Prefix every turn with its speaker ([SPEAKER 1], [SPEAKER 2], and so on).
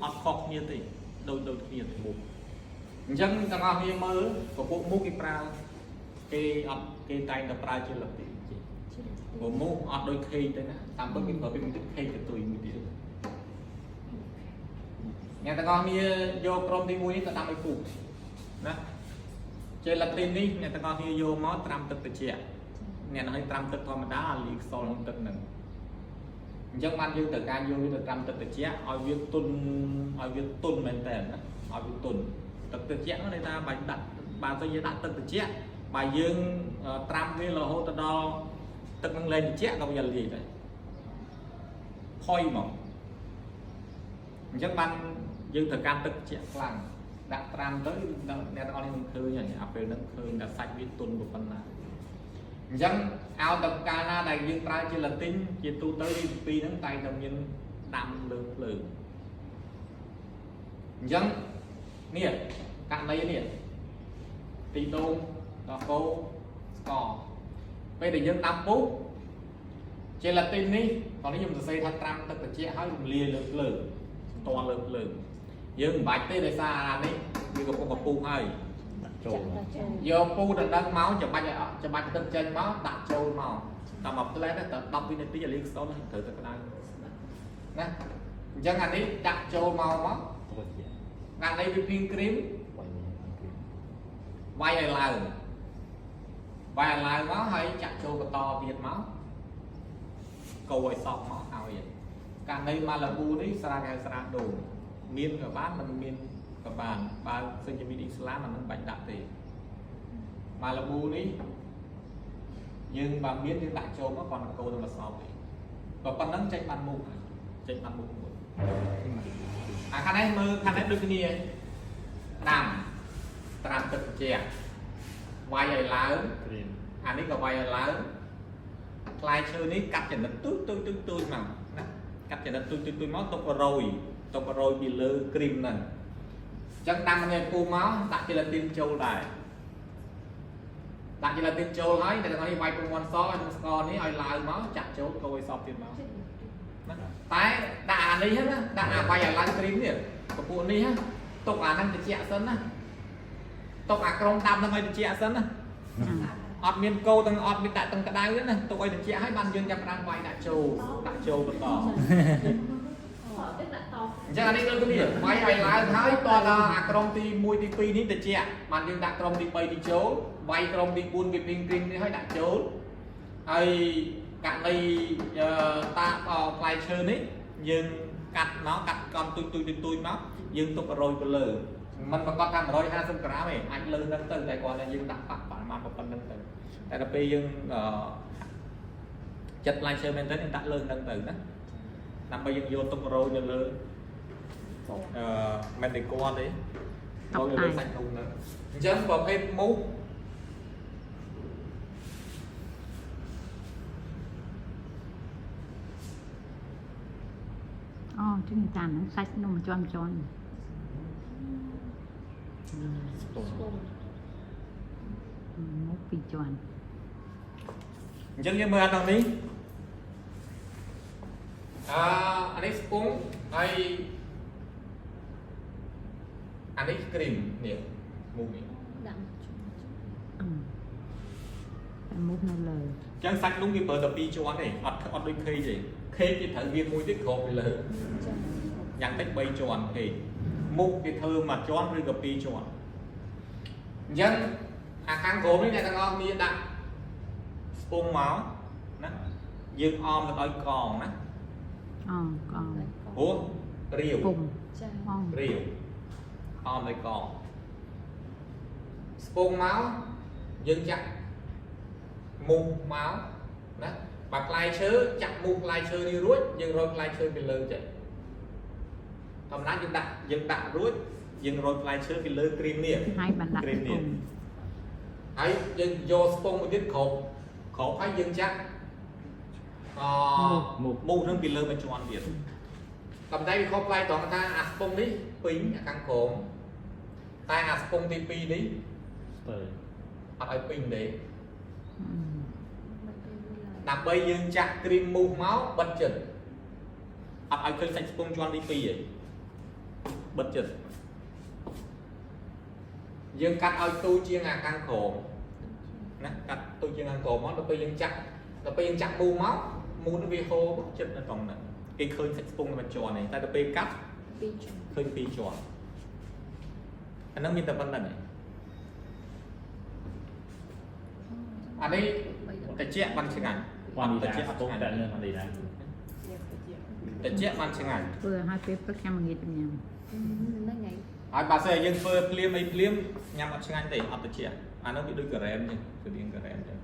[SPEAKER 1] អត់ខុសគ្នាទេដូចដូចគ្នាទេមុខអញ្ចឹងទាំងអស់គ្នាមើលពពួកមុខគេប្រើគេអត់គេតែងតែប្រើជាលទ្ធិព្រោះមុខអត់ដូចខេងទេណាតាមពិតគេប្រើពីមួយទៀតខេងទៅទុយមួយទៀតអ្នកទាំងអស់គ្នាយកក្រុមទី1នេះទៅដាំឲ្យពុះណាចេឡាទីននេះអ្នកទាំងអស់គ្នាយកមកត្រាំទឹកត្រជាក់អ្នកនឹងឲ្យត្រាំទឹកធម្មតាឲ្យលីខ្សលក្នុងទឹកហ្នឹងអញ្ចឹងបានយើងត្រូវការយកវាទៅត្រាំទឹកត្រជាក់ឲ្យវាទុនឲ្យវាទុនមែនតើណាឲ្យវាទុនទឹកត្រជាក់នោះន័យថាបើដាក់បើទៅយើងដាក់ទឹកត្រជាក់បើយើងត្រាំវារហូតទៅដល់ទឹកនឹងលែងត្រជាក់ក៏វាលាយដែរផុយមកអញ្ចឹងបានយើងត្រូវការទឹកត្រជាក់ខ្លាំងដាក់ត្រាំទៅអ្នកទាំងអស់នេះនឹងឃើញហើយអាពេលហ្នឹងឃើញតែសាច់វាទុនប៉ុណ្ណាអញ្ចឹងឲ្យតែកាលណាដែលយើងប្រើជាឡាទីនជាទូទៅរីពីហ្នឹងតែងតែមានដាំលើភ្លើងអញ្ចឹងនេះករណីនេះទីដូងដល់គោស្ករពេលដែលយើងដាំពុះជាឡាទីននេះតោះនេះខ្ញុំសរសេរថាត្រាំទឹកត្រជាក់ហើយរំលាយលើភ្លើងស្ទាល់លើភ្លើងយើងមិនបាច់ទេដោយសារអានេះវាកំពុងកំពុះហើយ
[SPEAKER 2] ដាក់ចូល
[SPEAKER 1] យកពូដណ្ដឹងមកច្បាច់ឲ្យច្បាច់ទឹកចេញមកដាក់ចូលមកតែមួយផ្លែតតែ10វិនាទីឲ្យលាងខ្សោយត្រូវតែក្តៅណាអញ្ចឹងអានេះដាក់ចូលមកមក
[SPEAKER 2] ទៅជា
[SPEAKER 1] ដាក់នេះវាពីងគ្រីម
[SPEAKER 2] វាយនេះ
[SPEAKER 1] វាយឲ្យឡើងវាយឲ្យឡើងមកហើយចាក់ចូលបន្តទៀតមកកូរឲ្យសក់មកហើយករណីម៉ាឡាប៊ូនេះស្រាគេហៅស្រាដូងមានក៏បានមិនមានក៏បានបើសិនជាមានអ៊ីស្លាមអានឹងបាច់ដាក់ទេម៉ាឡាប៊ូនេះយើងបើមានយើងដាក់ចូលមកគាត់កូរទៅមកសពទេបើប៉ុណ្ណឹងចេញបានមុខហើយចេញបានមុខមួយអាខាងនេះមើលខាងនេះដូចគ្នាដាំត្រាំទឹកត្រជាក់វាយឲ្យឡើង
[SPEAKER 2] គ្រីម
[SPEAKER 1] អានេះក៏វាយឲ្យឡើងផ្លែឈើនេះកាត់ចំណិតទូចទូចទូចទូចមកណាកាត់ចំណិតទូចទូចទូចមកទុករយទុករយពីលើគ្រីមហ្នឹងអញ្ចឹងដាំនេះពូមកដាក់ជីឡាទីនចូលដែរដាក់ជីឡាទីនចូលហើយតែថ្ងៃនេះវាយពងមាន់សហើយនឹងស្ករនេះឲ្យឡើងមកចាក់ចូលកូរឲ្យសពទៀតមកណាតែដាក់អានេះណាដាក់អាវាយឲ្យឡើងគ្រីមនេះពពួកនេះទុកអាហ្នឹងត្រជាក់សិនណាទុកអាក្រុមដាំហ្នឹងឲ្យត្រជាក់សិនណា អត់មានកោទាំងអត់មានដាក់ទាំងក្តៅទេណាទុកឲ្យត្រជាក់ហើយបានយើងចាប់ផ្ដើមវាយដាក់ចូលដាក់ចូលបន្តអញ្ចឹងអានេះដូចគ្នាវាយឲ្យឡើងហើយតដល់អាក្រុមទី1ទី2នេះត្រជាក់បានយើងដាក់ក្រុមទី3នេះចូលវាយក្រុមទី4 whipping cream នេះហើយដាក់ចូលហើយករណីតាផ្លែឈើនេះយើងកាត់មកកាត់កង់ទូចទូចទូចទូចមកយើងទុករយទៅលើมันប្រកាសថា150ក្រាមទេអាចលើសហ្នឹងទៅតែគ្រាន់តែយើងដាក់បាក់ប្រមាណប៉ុណ្្នឹងទៅតែដល់ពេលយើងអឺចិត្តផ្លែឈើមែនទែនយើងដាក់លើសហ្នឹងទៅណាដើម្បីយើងយកទុករយនៅលើអឺមិនតែគាត់ទេរយនៅលើសាច់នំហ្នឹងអញ្ចឹងប្រភេទមូស
[SPEAKER 3] អូជិះតាហ្នឹងសាច់នំជាន់ជាន់
[SPEAKER 2] ស្ពង
[SPEAKER 3] មកពីរជាន់
[SPEAKER 1] អញ្ចឹងយើងមើលអាត្រង់នេះអឺអានេះស្ពងហើយអានេះគ្រីមនេះមូសនេះ
[SPEAKER 4] ដាក់
[SPEAKER 3] អឺតែមុខនៅលើ
[SPEAKER 1] អញ្ចឹងសាច់នោះគេប្រើតែ2ជាន់ទេអត់អត់ដូចខេកទេខេកគេត្រូវមានមួយទៀតគ្របពីលើ
[SPEAKER 4] ចា
[SPEAKER 1] យ៉ាងតិច3ជាន់ខេកមុខគេធ្វើមួយជាន់ឬក៏2ជាន់អញ្ចឹងអាខាងក្រោមនេះអ្នកទាំងអស់គ្នាដាក់ស្ពងមកណាយើងអមទៅដោយកងណា
[SPEAKER 3] អូកង
[SPEAKER 1] ព្រោះរាវ
[SPEAKER 3] ពុំ
[SPEAKER 4] ចា
[SPEAKER 3] អូ
[SPEAKER 1] រាវអមដោយកងស្ពងមកយើងចាក់មុខមកណាបើផ្លែឈើចាក់មុខផ្លែឈើនេះរួចយើងរោយផ្លែឈើពីលើចេះធម្មតាយើងដាក់យើងដាក់រួចយើងរោយផ្លែឈើពីលើគ្រីមនេះ
[SPEAKER 3] ហើយបានដាក់
[SPEAKER 1] គ្រីមនេះ
[SPEAKER 3] ពុំ
[SPEAKER 1] ហើយយើងយកស្ពងមួយទៀតគ្របគ្របហើយយើងចាក់អមូសនឹងពីលើមួយជាន់ទៀត កំតែវាខុសប្លែកត្រង់ថាអាស្ពងនេះពេញអាខាងក្រោមតែអាស្ពងទី2នេះ
[SPEAKER 2] ស្ទើ
[SPEAKER 1] អត់ឲ្យពេញទេ
[SPEAKER 3] អឺ
[SPEAKER 4] មិនពេលវាឡើង
[SPEAKER 1] ដើម្បីយើងចាក់គ្រីមមូសមកបិទចិត្តអត់ឲ្យឃើញសាច់ស្ពងជាន់ទី2ទេ បិទចិត្តយើងកាត់ឲ្យទូជាងអាខាងក្រោមណាកាត់ទូជាងខាងក្រោមមកដល់ពេលយើងចាក់ដល់ពេលយើងចាក់មូមកមូនោះវាហូរមកចិត្តនៅត្រង់ហ្នឹងគេឃើញសាច់ស្ពងមួយជាន់នេះតែដល់ពេលកាត់
[SPEAKER 4] ពីរជាន់
[SPEAKER 1] ឃើញពីរជាន់អាហ្នឹងមានតែប៉ុណ្្នឹងឯងអានេះតិចបានឆ្ងាញ់
[SPEAKER 2] វ៉ាន់
[SPEAKER 1] តិ
[SPEAKER 2] ឌី
[SPEAKER 1] ចអត់ឆ្ងាញ់
[SPEAKER 2] ដាស្ពងតែនឹងវ៉ាន់ឌីដា
[SPEAKER 1] តិចបានឆ្ងាញ់
[SPEAKER 3] ធ្វើឲ្យពេលព្រឹកខ្ញុំងាយទៅញ៉ាំ
[SPEAKER 4] ហ្នឹងហើយ
[SPEAKER 1] ហើយបើសិនជាយើងធ្វើភ្លាមអីភ្លាមញ៉ាំអត់ឆ្ងាញ់ទេអត់តិចអាហ្នឹងវាដូចការ៉េមចឹងស្តៀងការ៉េមចឹង